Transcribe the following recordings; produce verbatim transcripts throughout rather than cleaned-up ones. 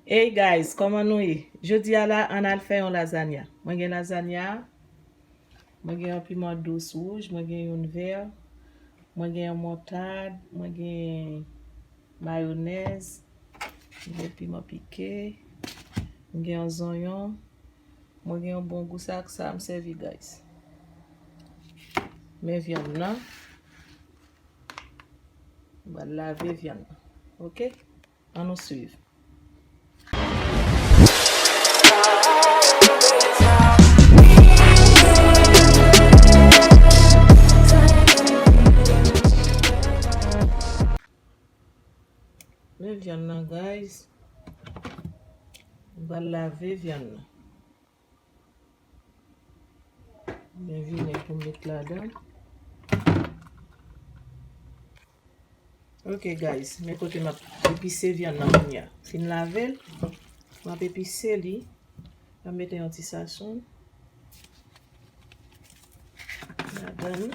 Hey guys, kòman nou ye? Jodi a la, ann al fè yon lazanya. Mwen gen lazanya, mwen gen yon piman dous wouj, mwen gen youn vè, mwen gen yon montad, mwen gen mayonèz, mwen gen piman pike, mwen gen yon zonyon, mwen gen yon bon gou, sa ak sa m sèvi, guys. Men vyann nan, m pral lave vyann nan. Oke? Ann nou swiv. Men vyann nan, guys. M pral lave vyann nan. Men vinen pou m met ladan. Ok, guys, men kote m ap epise vyann nan kounye a. Fin lave l, m ap epise li. M ap mete yon ti sazon ladan li.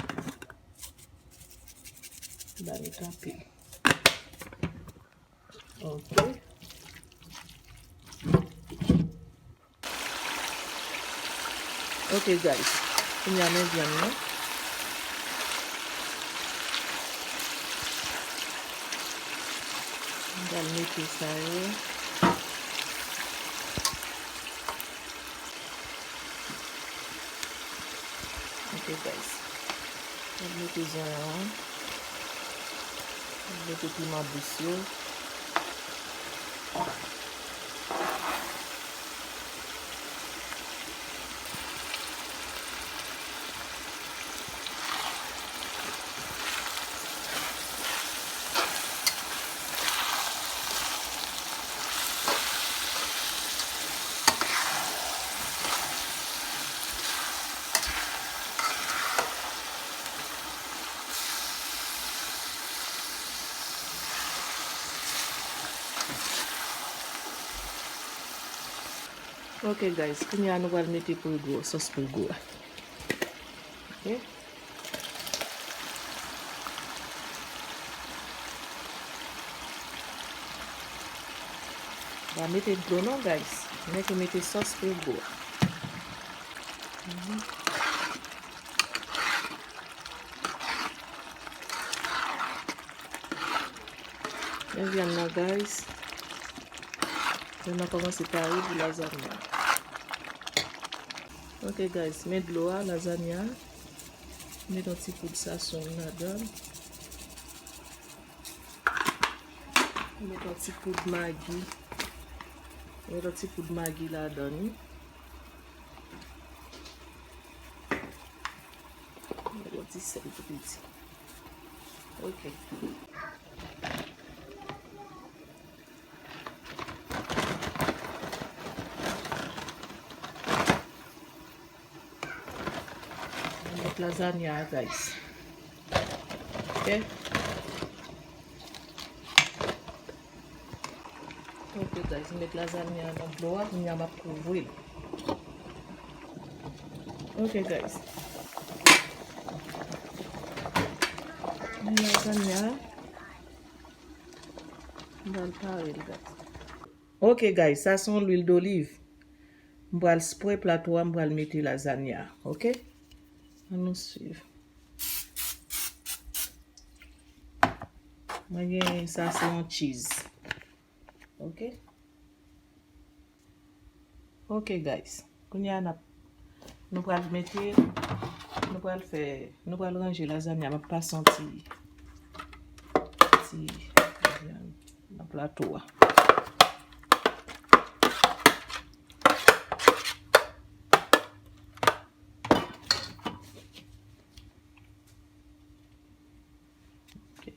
M pa met anpil. Ok. Ok, guys. Kounye a, men vyann nan. M pral mete sa yo. Ok, guys. M ap mete zonyon an. M ap mete piman dous yo. Ok, guys, kounye a nou pral mete prego, sòs prego a. Ok. Pa mete dlo non, guys. Nèk yo mete sòs prego a. Mhm. Men vyann nan, guys. Vyann nan kòmanse pare pou lazanya. Ok, guys, men dlo a, lazanya. Met yon ti poud sazon ladan. Met yon ti poud magi. Met yon ti poud magi ladan li. Met yon ti sèl tou piti. Ok. Mwen met lazanya a, guys. Ok. Ok, guys, mwen met lazanya a nan dlo a, kounye a m ap kouvri l. Ok, guys. Lazanya a, m pral pare l, guys. Ok, guys, sa se yon lwil doliv. M pral spre plato a, m pral mete lazanya, ok? Ann nou swiv. Mwen gen sa, se yon cheese. Ok? Ok, guys. Kounye a n ap, nou pral mete, nou pral fè, nou pral ranje lazanya. M ap pase yon ti, ti vyann nan plato a. Ok.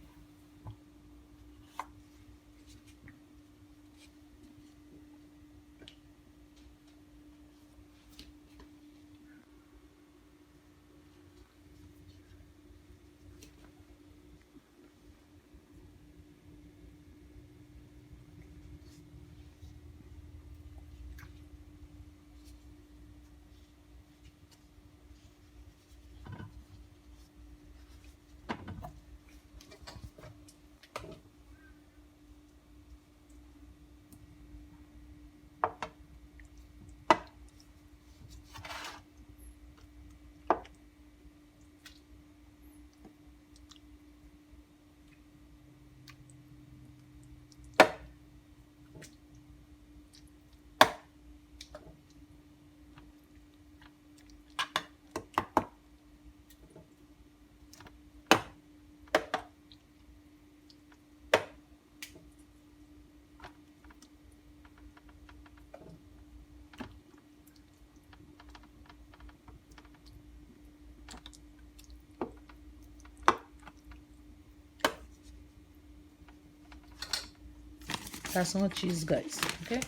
Sa se yon cheese, guys. Ok?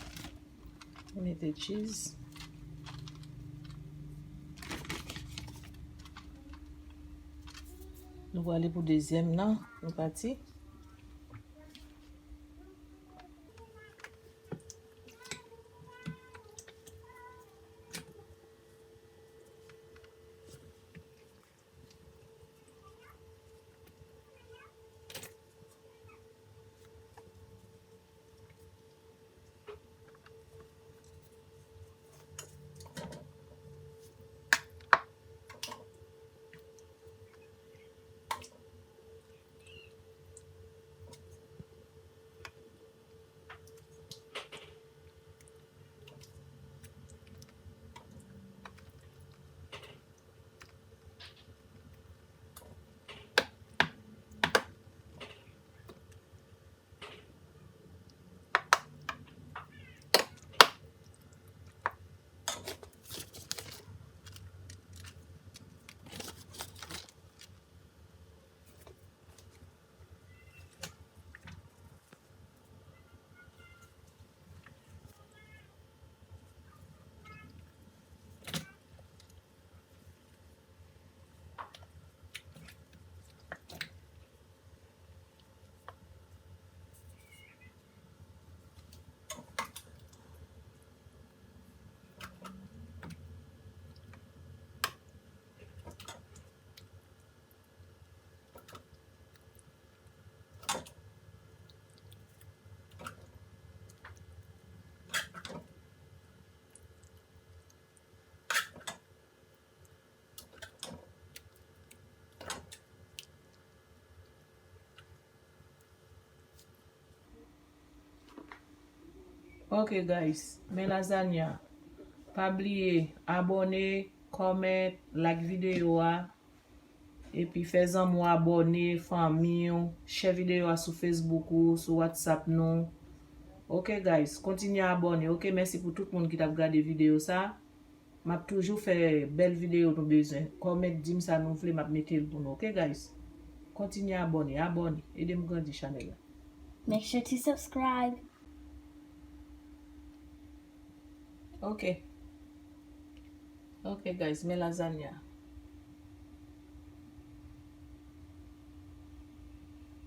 Mwen mete cheese. Nou prale pou dezyèm nan. Nou pati. Ok, guys, men lazanya. Pa bliye abòne, comment, like videyo a. Epi fè zanmi w abòne, fanmi w, share videyo a sou Facebook ou, sou WhatsApp nou. Ok, guys, kontinye abòne. Ok, mèsi pou tout moun ki t ap gade videyo sa. M ap toujou fè bèl videyo nou bezwen. Comment, di m sa nou vle, m ap mete l pou nou. Ok, guys? Kontinye abòne, abòne. Ede m grandi chanèl la. Make sure to subscribe. Ok. Ok, guys, men lazanya.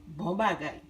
Bon bagay.